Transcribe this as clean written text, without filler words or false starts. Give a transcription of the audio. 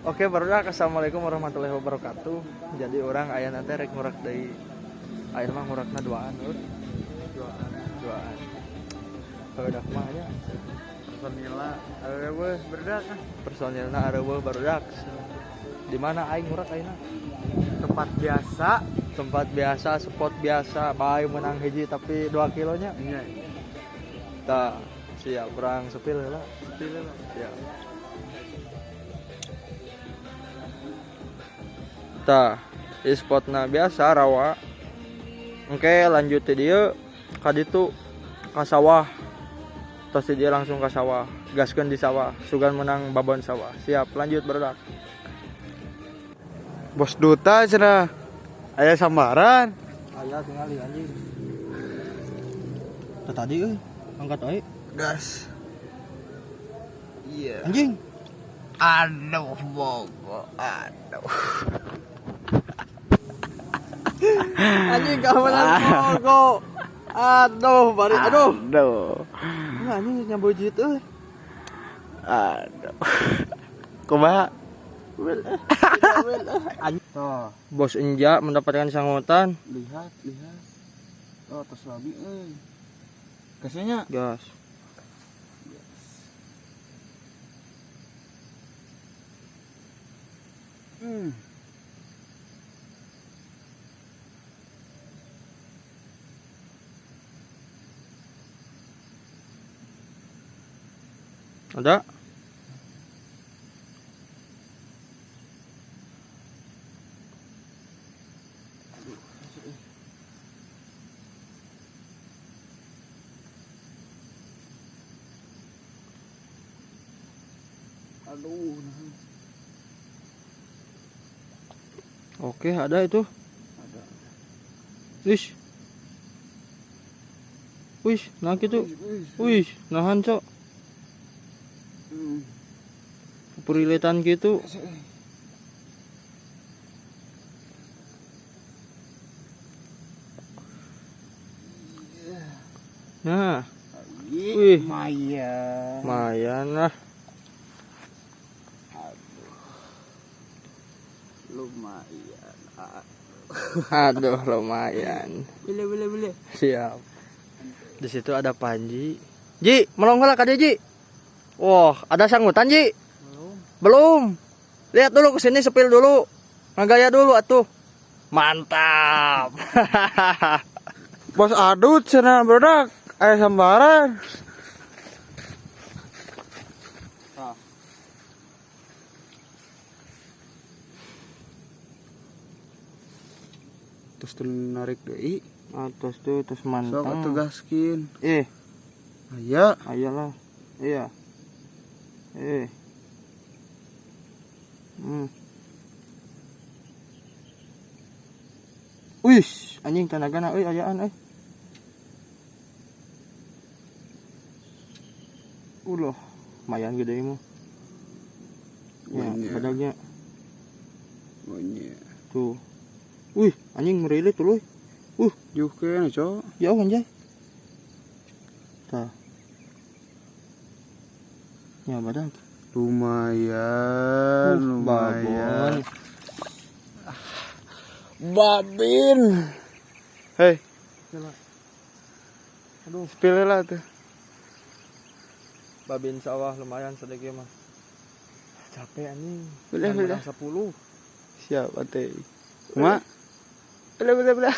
Oke, barudak, assalamualaikum warahmatullahi wabarakatuh. Jadi orang aya nanti rek ngurak deui. Aya mah ngurakna duaan euy. Duaan, duaan. Barudak mah nya personilna areueuh barudak. Personilna areueuh barudak. Di mana aing ngurak ayeuna? Tempat biasa, tempat biasa, spot biasa, bae menang hiji tapi 2 kilonya. Iya. Tah, siap urang sepil heula. Sepil heula. Siap. Tah, di spotna biasa rawa. Oke, lanjut di dieu ka ditu ka sawah. Tos di dieu langsung ka sawah, gaskeun di sawah, sugan menang babon sawah. Siap, lanjut barudak. Bos Duta cenah. Aya sambaran. Aya tingali anjing. Tah tadi euy, angkat euy. Gas. Iya. Anjing. Aduh, bogo. Aduh. Anjing keamanan bogo. Aduh, bari aduh. Aduh. Nah, anjing nyambujit euy. Aduh. Kumaha? Tuh, Bos Enja mendapatkan sangutan. Lihat, lihat. Oh, tos lami euy. Gasnya. Gas. Ada? Aduh. Oke, ada itu. Ada. Wih. Wih, nah gitu. Wih, nahan, cok. Puriletan gitu. Nah. Wih, lumayan. Lumayan lah. Lumayan. Aduh, lumayan. Beli, beli, beli. Siap. Di situ ada Panji. Ji, melonggol lah kade Ji. Wah, ada sanggutan Ji? Belum. Belum. Lihat dulu ke sini, sepil dulu. Ngagaya dulu atuh. Mantap. Bos adut cenah barudak. Aya sambaran. Terus tuh narik deui. Atas tuh terus mantap. Sok atuh gaskeun. Aya. Aya lah. Iya. Wih, anjing tenagana euy ayaan euy. Uloh, lumayan gede mah. Ya, badagnya. Banyak. Tuh. Wih, anjing ngerilit tuh, luy. Jauh kayaknya, cok. Jauh anjay. Tah. Ya, badag. Lumayan, lumayan. Babin. Hei. Aduh, spill lah tuh. Babin sawah lumayan sedikit mah. Capek anjing. Boleh, boleh. 10. Siap, ate. Mak. Boleh, boleh, boleh.